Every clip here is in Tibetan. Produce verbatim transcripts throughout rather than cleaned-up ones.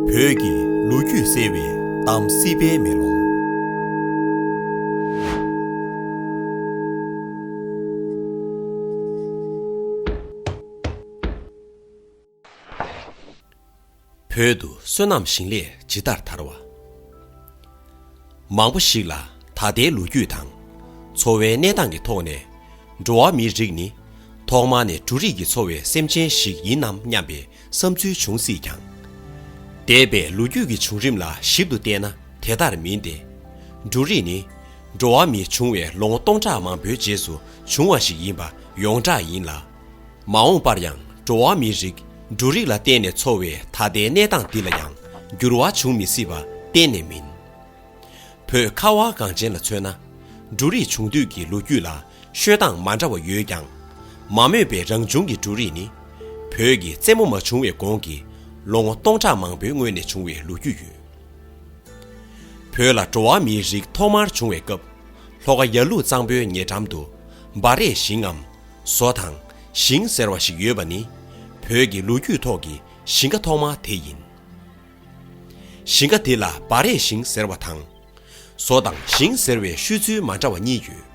བོད་ཀྱི་ལོ་རྒྱུས་གསལ་བའི་གཏམ་སྲིད་པའི་མེ་ལོང་། བོད་དུ་བསོད་ནམས་ཞིང་ལས་ཇི་ལྟར་དར་བ། མང་པོ་ཞིག་ལ་ད་ལྟའི་ལོ་རྒྱུས་དང་། འཚོ་བའི་གནས་སྟངས་ཀྱི་ཐོག་ནས། འགྲོ་བ་མིའི་རིགས་ནི་ཐོག་མར་ནས་འབྲུ་རིགས་ཀྱིས་འཚོ་བའི་སེམས་ཅན་ཞིག་ཡིན་ནམ་སྙམ་པའི་བསམ་ཚུལ་བྱུང་སྲིད་ཀྱང་། འདས་པའི་ལོ་རྒྱུས་ཀྱི་བྱུང་རིམ་ལ་ཞིབ་ཏུ་བལྟས་ན་དེ་ལྟར་མིན་ཏེ། འབྲུ་རིགས་ནི་འགྲོ་བ་མི་བྱུང་བའི་ལོ་ངོ་སྟོང་ཕྲག་མང་པོའི་རྗེས་སུ་བྱུང་བ་ཞིག་ཡིན་པ་ཡོངས་གྲགས་ཡིན་ལ། མ་འོངས་པར་ཡང་འགྲོ་བ་མིའི་རིགས་འབྲུ་རིགས་ལ་བརྟེན་ནས་འཚོ་བའི་ད་ལྟའི་གནས་སྟངས་འདི་ལ་ཡང་འགྱུར་བ་འབྱུང་མི་སྲིད་པ་གཏན་ནས་མིན། བོད་ཁ་བ་གངས་ཅན་ལ་མཚོན་ན། འབྲུ་རིགས་བྱུང་དུས་ཀྱི་ལོ་རྒྱུས་ལ་ཤོད་སྟངས་མ་འདྲ་བ་ཡོད་ཀྱང་། མ་རྨོས་པའི་རང་བྱུང་གི་འབྲུ་རིགས་ནི། བོད་ཀྱི་རྩེད་མོ་མ་བྱུང་བའི་གོང་གི་ལོ་ངོ་སྟོང་ཕྲག་མང་པོའི་སྔོན་ནས་བྱུང་བའི་ལོ་རྒྱུས་ཡོད། བོད་ལ་འགྲོ་བ་མིའི་རིགས་ཐོག་མར་བྱུང་བའི་སྐབས། ལྷོ་ཁ་ཡར་ཀླུང་གཙང་པོའི་ཉེ་འགྲམ་དུ། འབའ་རས་ཞིང་ངམ། ཟོ་དང་། ཞིང་ཟེར་བ་ཞིག་ཡོད་པ་ནི། བོད་ཀྱི་ལོ་རྒྱུས་ཐོག་གི་ཞིང་ཁ་ཐོག་མ་དེ་ཡིན། ཞིང་ཁ་དེ་ལ་འབའ་རས་ཞིང་ཟེར་བ་དང་། ཟོ་དང་ཞིང་ཟེར་བའི་ཤོད་ཚུལ་མ་འདྲ་བ་གཉིས་ཡོད།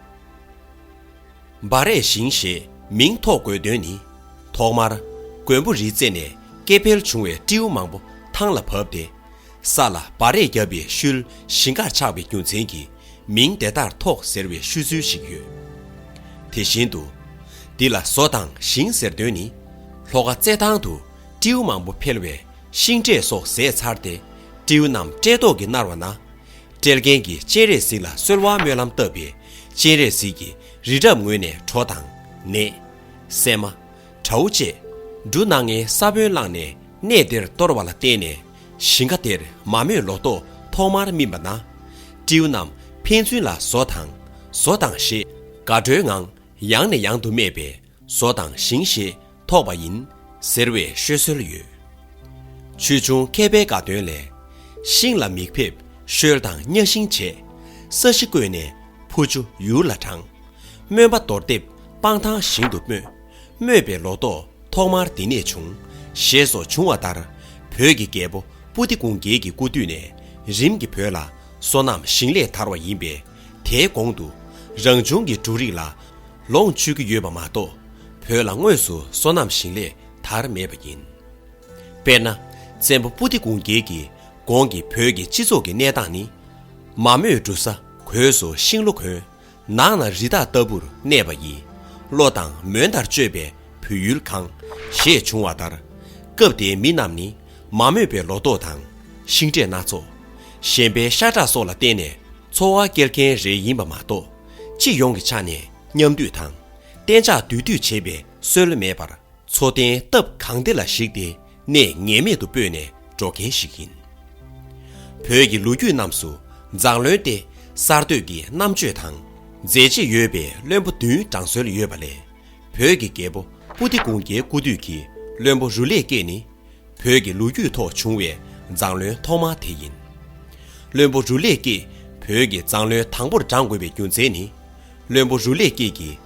འབའ་རས་ཞིང་ཞེས་མིང་ཐོགས་དགོས་དོན་ནི། ཐོག་མར་མགོན་པོ་རིའི་རྩེ་ནས་སྐྱེ་འཕེལ་བྱུང་བའི་སྤྲེའུ་མང་པོ་ཐང་ལ་བབས་ཏེ། ས་ལ་འབའ་རས་བརྒྱབ་པའི་ཤུལ་ཞིང་ཁར་ཆགས་པའི་རྒྱུ་མཚན་གྱིས་མིང་དེ་ལྟར་ཐོགས་ཟེར་བའི་ཤོད་ཚུལ་ཞིག་ཡོད། དེ་བཞིན་དུ། འདི་ལ་ཟོ་དང་ཞིང་ཟེར་དོན་ནི། ལྷོ་ཁ་རྩེ་ཐང་དུ་སྤྲེའུ་མང་པོ་འཕེལ་བས་ཤིང་འབྲས་སོགས་ཟས་ཚར་ཏེ། སྤྲེའུ་རྣམས་བཀྲེས་ལྟོགས་ཀྱིས་མནར་བ་ན། འབྲེལ་མཁན་གྱི་སྤྱན་རས་གཟིགས་ལ་གསོལ་བ་སྨོན་ལམ་བཏབ་པས། སྤྱན་རས་གཟིགས་ཀྱིས་རི་རབ་ངོས་ནས་གྲོ་དང་། ནས། སྲན་མ། བྲའུ་བཅས་འབྲུ་གནང་མཁན་ས་བོན་བླངས་ནས་གནས་དེར་གཏོར་བ་ལ་བརྟེན་ནས། ཞིང་ཁ་དེར་མ་རྨོས་ལོ་ཏོག་ཐོག་མར་སྨིན་པ་ན། སྤྲེའུ་རྣམས་ཕན་ཚུན་ལ་ཟོ་དང་། ཟོ་དང་ཞེས་དགའ་སྤྲོའི་ངང་ཡང་ནས་ཡང་དུ་སྨྲས་པས། ཟོ་དང་ཞིང་ཞེས་ཐོགས་པ་ཡིན། ཟེར་བའི་ཤོད་སྲོལ་ཡོད། ཆོས་འབྱུང་མཁས་པའི་དགའ་སྟོན་ལས། ཤིང་ལ་མིག་ཕེབས་ཤོལ་དང་གཉའ་ཤིང་བྱས། ས་གཞི་བརྐོས་ནས་ཕུ་ཆུ་ཡུར་ལ་དྲངས། རྨོན་པ་རྡོར་འདེབས་སྤང་ཐང་ཞིང་དུ་རྨོས། རྨོས་པའི་ལོ་ཏོག་ཐོག་མར་འདི་ནས་བྱུང་། ཞེས་སོགས་བྱུང་བ་ལྟར། བོད་ཀྱི་རྒྱལ་པོ་པུ་ཏི་ཀུན་རྒྱལ་གྱི་སྐུ་དུས་ནས་རིམ་གྱིས་བོད་ལ་སོ་ནམ་ཞིང་ལས་དར་བ་ཡིན་པས། དེའི་གོང་དུ་རང་བྱུང་གི་འབྲུ་རིགས་ལ་ལོངས་སྤྱོད་ཀྱི་ཡོད་པ་མ་གཏོགས། བོད་ལ་དངོས་སུ་སོ་ནམ་ཞིང་ལས་དར་མེད་པ་ཡིན། དཔེར་ན། བཙན་པོ་པུ་ཏི་ཀུན་རྒྱལ་གྱི་གོང་གི་བོད་ཀྱི་སྤྱི་ཚོགས་ཀྱི་གནས་སྟངས་ནི། མ་རྨོས་འབྲུ་ཟ་གོས་སུ་ཤིང་ལོ་གོན། ནགས་ན་རི་དྭགས་ལྟ་བུར་གནས་པ་ཡི། གློ་དང་མོན་དར་གཅོད་པའི་བོད་ཡུལ་གང་། ཞེས་བྱུང་བ་ལྟར། སྐབས་དེའི་མི་རྣམས་ནི་མ་རྨོས་པའི་ལོ་ཏོག་དང་། ཤིང་འབྲས་སྣ་ཚོགས། གཞན་པའི་ཤ་ཁྲག་སོགས་ལ་བརྟེན་ནས་འཚོ་བ་སྐྱེལ་མཁན་རེ་ཡིན་པ་མ་གཏོགས། སྤྱི་ཡོངས་ཀྱི་ཆ་ནས་མཉམ་འདུས་དང་། གཏན་འཇགས་འདུས་སྡོད་བྱེད་པའི་སྲོལ་མེད་པར། འཚོ་རྟེན་སྟབས་གང་བདེ་ལ་གཞིགས་ཏེ་གནས་ངེས་མེད་དུ་སྤོས་ནས་འགྲོ་མཁན་ཞིག་ཡིན། བོད་ཀྱི་ལོ་རྒྱུས་རྣམས་སུ་མཛངས་བློན་ཏེ་གསར་གཏོད་ཀྱི་རྣམ་དཔྱོད་དང་མཛད་རྗེས་ཡོད་པའི་བློན་པོ་བདུན་བགྲང་སྲོལ་ཡོད་པ་ལས། བོད་ཀྱི་རྒྱལ་པོ་པུ་ཏི་ཀུན་རྒྱལ་སྐུ་དུས་ཀྱི་བློན་པོ་རུ་ལེགས་སྐྱེས་ནི། བོད་ཀྱི་ལོ་རྒྱུས་ཐོག་བྱུང་བའི་མཛངས་བློན་ཐོག་མ་དེ་ཡིན། བློན་པོ་རུ་ལེགས་སྐྱེས་བོད་ཀྱི་མཛངས་བློན་དང་པོར་བགྲང་དགོས་པའི་རྒྱུ་མཚན་ནི། བློན་པོ་རུ་ལེགས་སྐྱེས་ཀྱིས་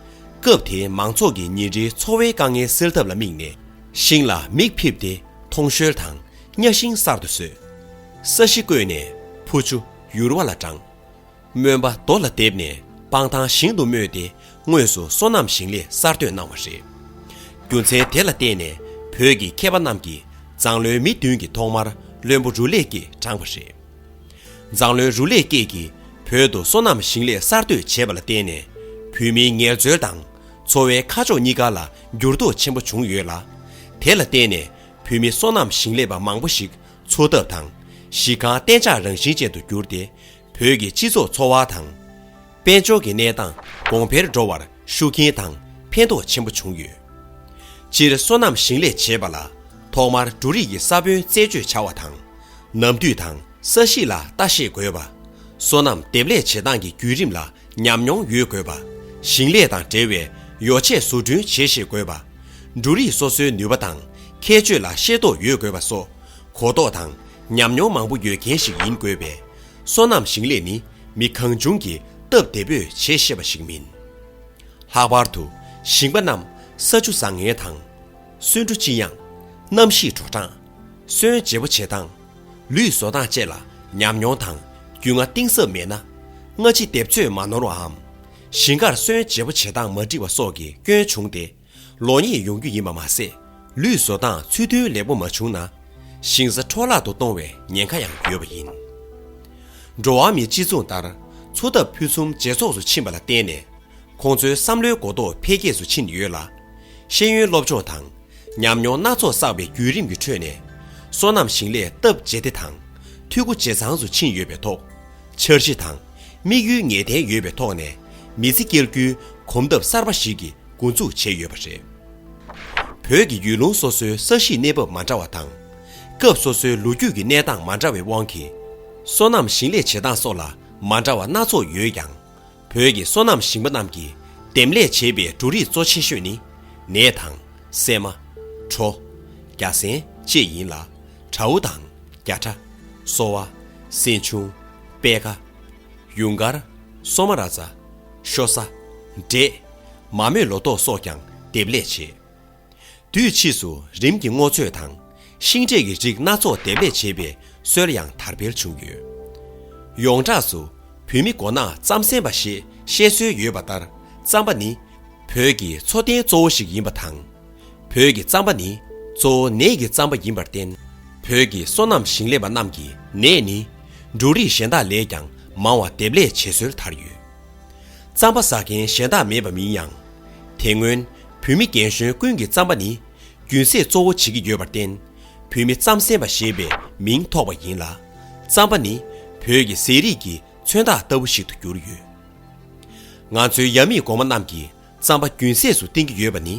སྐབས་དེའི་མང་ཚོགས་ཀྱི་ཉིན་རེའི་འཚོ་བའི་དཀའ་ངལ་སེལ་ཐབས་ལ་དམིགས་ནས། ཤིང་ལ་མིག་ཕིབས་ཏེ་ཐོང་གཤོལ་དང་གཉའ་ཤིང་གསར་དུ་བཟོས། ས་གཞི་བརྐོས་ནས་ཕུ་ཆུ་ཡུར་བ་ལ་དྲངས། རྨོན་པ་རྡོ་ལ་འདེབས་ནས་སྤང་ཐང་ཞིང་དུ་རྨོས་ཏེ། དངོས་སུ་སོ་ནམ་ཞིང་ལས་གསར་གཏོད་གནང་བ་རེད། རྒྱུ་མཚན་དེ་ལ་བརྟེན་ནས་བོད་ཀྱི་མཁས་པ་རྣམས་ཀྱིས་མཛངས་བློན་མི་བདུན་གྱི་ཐོག་མར་བློན་པོ་རུ་ལེགས་སྐྱེས་བགྲངས་པ་རེད། མཛངས་བློན་རུ་ལེགས་སྐྱེས་ཀྱིས་བོད་དུ་སོ་ནམ་ཞིང་ལས་གསར་གཏོད་བྱས་པ་ལ་བརྟེན་ནས། བོད་མིའི་ངལ་རྩོལ་དང་འཚོ་བའི་ཁ་ཕྱོགས་གཉིས་ཀ་ལ་འགྱུར་ལྡོག་ཆེན་པོ་བྱུང་ཡོད་ལ། དེ་ལ་བརྟེན་ནས་བོད་མི་སོ་ནམ་ཞིང་ལས་པ་མང་པོ་ཞིག་འཚོ་ཐབས་དང་གཞི་རྐང་གཏན་འཇགས་རང་བཞིན་ཅན་དུ་གྱུར་ཏེ། བོད་ཀྱི་སྤྱི་ཚོགས་འཚོ་བ་དང་། དཔལ་འབྱོར་གྱི་གནས་སྟངས་གོང་འཕེལ་འགྲོ་བར་ཤུགས་རྐྱེན་དང་ཕན་ཐོགས་ཆེན་པོ་བྱུང་ཡོད། སྤྱིར་སོ་ནམ་ཞིང་ལས་བྱེད་པ་ལ་ཐོག་མར་འབྲུ་རིགས་ཀྱི་ས་བོན་རྩད་གཅོད་བྱ་བ་དང་། ནམ་དུས་དང་ས་གཤིས་ལ་ལྟ་ཤེས་དགོས་པ། སོ་ནམ་འདེབས་ལས་བྱེད་སྟངས་ཀྱི་བརྒྱུད་རིམ་ལ་ཉམས་མྱོང་ཡོད་དགོས་པ། ཞིང་ལས་དང་འབྲེལ་བའི་ཡོ་བྱད་བཟོ་སྐྲུན་བྱེད་ཤེས་དགོས་པ། འབྲུ་རིགས་སོ་སོའི་ནུས་པ་དང་ཁྱད་ཆོས་ལ་ཤེས་རྟོགས་ཡོད་དགོས་པ་སོགས། གོ་རྟོགས་དང་ཉམས་མྱོང་མང་པོ་ཡོད་མཁན་ཞིག་ཡིན་དགོས་པས། སོ་ནམ་ཞིང་ལས་ནི་མི་གང་བྱུང་གིས་སྟབས་བདེ་པོས་བྱེད་ཤེས་པ་ཞིག་མིན། ལྷག་པར་དུ་ཞིང་པ་རྣམས་ས་ཆུ་བཟང་ངན་དང་། སོན་འབྲུ་ལྕི་ཡང་། གནམ་གཤིས་དྲོ་གྲང་། སོན་བརྗེ་པོ་བྱེད་སྟངས། ལུད་བཟོ་སྟངས་བཅས་ལ་ཉམས་མྱོང་དང་རྒྱུས་མངའ་གཏིང་ཟབ་མེད་ན། སྔ་ཕྱི་སྡེབ་ཚོད་མ་ནོར་བའམ། ཞིང་ཁར་སོན་བརྗེ་པོ་བྱེད་སྟངས་མ་འགྲིག་པ་སོགས་ཀྱི་སྐྱོན་བྱུང་སྟེ། ལོག་ཉེས་ཡོང་རྒྱུ་ཡིན་པ་མ་ཟད། ལུད་བཟོ་སྟངས་ཚུལ་མཐུན་ལེགས་པོ་མ་བྱུང་ན། ཞིང་ས་འཕྲོ་བརླག་ཏུ་གཏོང་བའི་ཉེན་ཁ་ཡང་ཡོད་པ་ཡིན། འགྲོ་བ་མིའི་སྤྱི་མཚུངས་ལྟར། འཚོ་ཐབས་ཕུན་སུམ་ཇེ་ཚོགས་སུ་ཕྱིན་པ་ལ་བརྟེན་ནས། ཁོང་ཚོའི་བསམ་བློའི་གོ་རྟོགས་འཕེལ་རྒྱས་སུ་ཕྱིན་ཡོད་ལ། ཤེས་ཡོན་སློབ་སྦྱོང་དང་། ཉམས་མྱོང་སྣ་ཚོགས་བསགས་པའི་བརྒྱུད་རིམ་གྱི་ཁྲོད་ནས། སོ་ནམ་ཞིང་ལས་སྟབས་ཇེ་བདེ་དང་། འཐུས་སྒོ་ཇེ་ཚང་དུ་ཕྱིན་ཡོད་པའི་ཐོག་འཆར་གཞི་དང་། དམིགས་ཡུལ་ངེས་གཏན་ཡོད་པའི་ཐོག་ནས། མི་ཚེ་སྐྱེལ་རྒྱུའི་གོམ་སྟབས་གསར་པ་ཞིག་གི་འགོ་འཛུགས་བྱས་ཡོད་པ་རེད། བོད་ཀྱི་ཡུལ་ལུང་སོ་སོའི་ས་གཤིས་གནས་བབ་མ་འདྲ་བ་དང་། སྐབས་སོ་སོའི་ལོ་རྒྱུས་ཀྱི་གནས་སྟངས་མ་འདྲ་བའི་དབང་གིས། སོ་ནམ་ཞིང་ལས་བྱེད་སྟངས་སོགས་ལ་མ་འདྲ་བ་སྣ་ཚོགས་ཡོད་ཀྱང་། བོད་ཀྱི་སོ་ནམ་ཞིང་པ་རྣམས་ཀྱིས་འདེབས་ལས་བྱེད་པའི་འབྲུ་རིགས་གཙོ་ཆེ་ཤོས་ནི། ནས་དང་། སྲན་མ། གྲོ། རྒྱ་སྲན་བཅས་ཡིན་ལ། བྲའུ་དང་། རྒྱ་ཁྲ། སོལ་བ། སྲན་ཆུང་། པད་ཁ། ཡུངས་ཀར། སོ་མ་ར་ཙ། ཤོ་ས། འབྲས། མ་རྨོས་ལོ་ཏོག་སོགས་ཀྱང་འདེབས་ལས་བྱེད། དུས་ཕྱིས་སུ་རིམ་གྱིས་སྔོ་ཚོད་དང་། ཤིང་འབྲས་ཀྱི་རིགས་སྣ་ཚོགས་འདེབས་ལས་བྱེད་པའི་སྲོལ་ཡང་དར་འཕེལ་བྱུང་ཡོད། ཡོངས་གྲགས་སུ། བོད་མི་མགོ་ནག་རྩམ་ཟན་པ་ཞེས་བཤད་སྲོལ་ཡོད་པ་ལྟར། རྩམ་པ་ནི། བོད་ཀྱི་འཚོ་རྟེན་གཙོ་བོ་ཞིག་ཡིན་པ་དང་། བོད་ཀྱི་རྩམ་པ་ནི། གཙོ་བོ་ནས་ཀྱི་རྩམ་པ་ཡིན་པར་བརྟེན། བོད་ཀྱི་སོ་ནམ་ཞིང་ལས་པ་རྣམས་ཀྱིས་ནས་ནི། འབྲུ་རིགས་གཞན་དག་ལས་ཀྱང་མང་བ་འདེབས་ལས་བྱེད་སྲོལ་དར་ཡོད། རྩམ་པ་ཟ་མཁན་གཞན་དག་མེད་པ་མིན་ཡང་། དེ་སྔོན་བོད་མི་རྒན་གཞོན་ཀུན་གྱིས་རྩམ་པ་ནི་རྒྱུན་ཟས་གཙོ་བོ་བྱེད་ཀྱི་ཡོད་པར་བརྟེན། བོད་མི་རྩམ་ཟན་པ་ཞེས་པའི་མིང་ཐོགས་པ་ཡིན་ལ། རྩམ་པ་ནི་བོད་ཀྱི་ཟས་རིགས་ཀྱི་མཚོན་རྟགས་ལྟ་བུ་ཞིག་ཏུ་གྱུར་ཡོད། ང་ཚོའི་ཡབ་མེས་གོང་མ་རྣམས་ཀྱིས་རྩམ་པ་རྒྱུན་ཟས་སུ་བསྟེན་གྱི་ཡོད་པ་ནི།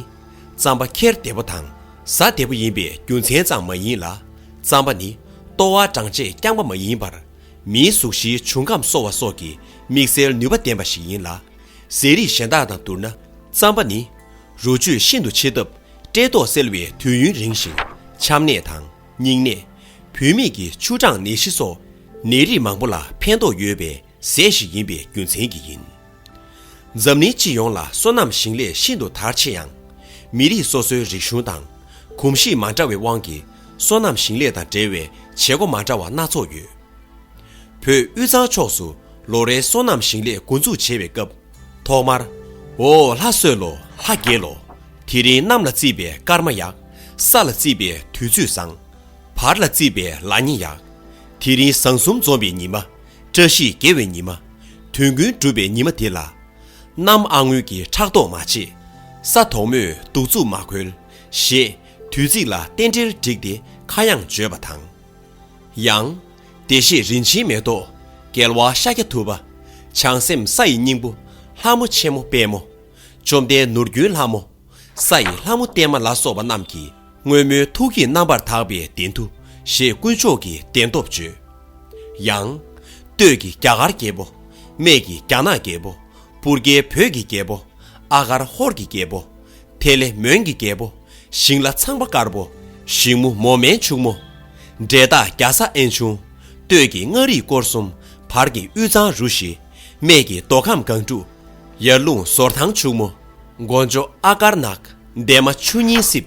རྩམ་པ་ཁྱེར་བདེ་པོ་དང་ཟ་བདེ་པོ་ཡིན་པའི་རྒྱུ་མཚན་ཙམ་མ་ཡིན་ལ། རྩམ་པ་ནི་ལྟོ་བ་འགྲངས་རྗེས་རྐྱང་པ་མ་ཡིན་པར། མིའི་གཟུགས་གཞིའི་འབྱུང་ཁམས་གསོ་བ་སོགས་ཀྱི་དམིགས་བསལ་ནུས་པ་ལྡན་པ་ཞིག་ཡིན་ལ། ཟས་རིགས་གཞན་དག་དང་བསྡུར་ན། རྩམ་པ་ནི་རུ་བཅུད་ཤིན་ཏུ་ཆེ་སྟབས། བཀྲེས་ལྟོགས་སེལ་བའི་དུས་ཡུན་རིང་ཞིང་། ཆམ་ནད་དང་། སྙིང་ནད། བུད་མེད་ཀྱི་ཆུ་འབྲངས་ནད་གཞི་སོགས་ནད་རིགས་མང་པོ་ལ་ཕན་ཐོགས་ཡོད་པའི་ཟས་ཤིག་ཡིན་པའི་རྒྱུ་མཚན་གྱིས་ཡིན། འཛམ་གླིང་སྤྱི་ཡོངས་ལ་སོ་ནམ་ཞིང་ལས་ཤིན་ཏུ་དར་ཆེ་ཡང་། མི་རིགས་སོ་སོའི་རིག་གཞུང་དང་གོམས་གཤིས་མ་འདྲ་བའི་དབང་གིས། སོ་ནམ་ཞིང་ལས་དང་འབྲེལ་བའི་བྱེད་སྒོ་མ་འདྲ་བ་སྣ་ཚོགས་ཡོད། བོད་དབུས་གཙང་ཕྱོགས་སུ་ལོ་རེའི་སོ་ནམ་ཞིང་ལས་འགོ་འཛུགས་བྱེད་པའི་སྐབས། ཐོག་མར། འོ་ལྷ་གསོལ་ལོ། ལྷ་རྒྱལ་ལོ། དེ་རིང་གནམ་ལ་བརྩིས་པའི་སྐར་མ་ཡག། ས་ལ་བརྩིས་པའི་དུས་ཚོད་བཟང་། བར་ལ་བརྩིས་པའི་ལ་ཉིན་ཡག། དེ་རིང་བཟང་གསུམ་འཛོམས་པའི་ཉི་མ། བཀྲ་ཤིས་དགེ་བའི་ཉི་མ། དོན་ཀུན་འགྲུབ་པའི་ཉི་མ་དེ་ལ། གནམ་ཨ་སྔོན་གྱི་ཕྲག་དོག་མ་བྱེད། ས་དོག་མོས་གདུག་རྩུབ་མ་ཁོལ། ཞེས་དུས་ཚིགས་ལ་རྟེན་འབྲེལ་བསྒྲིགས་ཏེ་ཁ་གཡང་བརྗོད་པ་དང་། ཡང་། བདེ་གཤེགས་རིན་ཆེན་མེ་ཏོག། རྒྱལ་བ་ཤཱཀྱ་ཐུབ་པ། བྱང་སེམས་ས་ཡི་སྙིང་པོ། ལྷ་མོ་ཆེན་མོ་དཔལ་མོ། བཅོམ་ལྡན་ནོར་རྒྱུན་ལྷ་མོ། ས་ཡི་ལྷ་མོ་བརྟན་མ་ལ་སོགས་པ་རྣམས་ཀྱིས་སྔོན་མོའི་ཐུགས་ཀྱི་རྣམ་པར་དག་པའི་བདེན་མཐུ་ཞེས་དཀོན་མཆོག་གི་བདེན་སྟོབས་བརྗོད། ཡང་། སྟོད་ཀྱི་རྒྱ་གར་རྒྱལ་པོ། སྨད་ཀྱི་རྒྱ་ནག་རྒྱལ་པོ། སྤུར་རྒྱལ་བོད་ཀྱི་རྒྱལ་པོ། ཨ་གར་ཧོར་གྱི་རྒྱལ་པོ། ཐེ་ལེ་མོན་གྱི་རྒྱལ་པོ། ཞིང་ལ་ཚངས་པ་དཀར་པོ། ཞིང་མོ་མོ་དམན་ཕྱུག་མོ། འབྲས་རྟགས་རྒྱ་བཟའ་དབེན་ཆུང་། སྟོད་ཀྱི་མངའ་རིས་སྐོར་གསུམ། བར་གྱི་དབུས་གཙང་རུ་བཞི། སྨད་ཀྱི་མདོ་ཁམས་སྒང་དྲུག། ཡར་ཀླུང་ཟོར་ཐང་ཕྱུག་མོ། མགོ་མཇུག་ཨ་དཀར་ནག། འདན་མ་ཆུ་གཉིས་སྲིབ།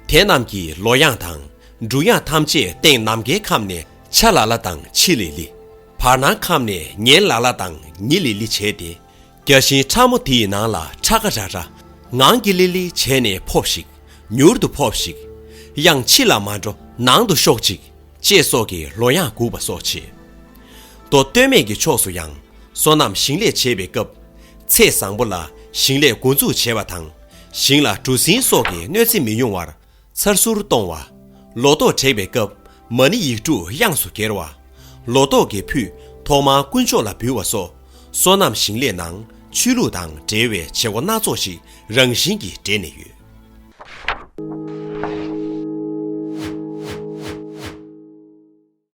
དེ་རྣམས་ཀྱི་ལོ་གཡང་དང་འབྲུ་གཡང་ཐམས་ཅད་སྟེང་ནམ་མཁའི་ཁམས་ནས་ཆ་ལ་ལ་དང་ཆི་ལི་ལི། བར་སྣང་ཁམས་ནས་ཉེ་ལ་ལ་དང་ཉི་ལི་ལི་བྱས་ཏེ། བརྒྱ་བྱིན་ཁྲ་མོ་དེ་ཡི་ནང་ལ་ཁྲ་ཁ་ར་ར། ངང་གི་ལི་ལི་བྱས་ནས་ཕོབ་ཤིག། མྱུར་དུ་ཕོབ་ཤིག། གཡང་ཕྱི་ལ་མ་འགྲོ་ནང་དུ་ཤོག་ཅིག། ཅེས་སོགས་ཀྱི་ལོ་གཡང་འགུགས་པ་སོགས་བྱེད། མདོ་སྟོད་སྨད་ཀྱི་ཕྱོགས་སུ་ཡང་སོ་ནམ་ཞིང་ལས་བྱེད་པའི་སྐབས། ཚེས་བཟང་པོ་ལ་ཞིང་ལས་འགོ་འཛུགས་བྱེད་པ་དང་། ཞིང་ལ་གྲུ་གཟིངས་སོགས་ཀྱི་གནོད་འཚེ་མི་ཡོང་བར་ཚར་གསུར་གཏོང་བ། ལོ་ཏོག་བྲེགས་པའི་སྐབས་མ་ཎི་ཡིག་དྲུག་དབྱངས་སུ་གྱེར་བ། ལོ་ཏོག་གི་ཕུད་ཐོག་མར་དཀོན་མཆོག་ལ་འབུལ་བ་སོགས་སོ་ནམ་ཞིང་ལས་ནང་ཆོས་ལུགས་དང་འབྲེལ་བའི་བྱེད་སྒོ་སྣ་ཚོགས་ཤིག་རང་བཞིན་གྱིས་འདྲེས་ནས་ཡོད།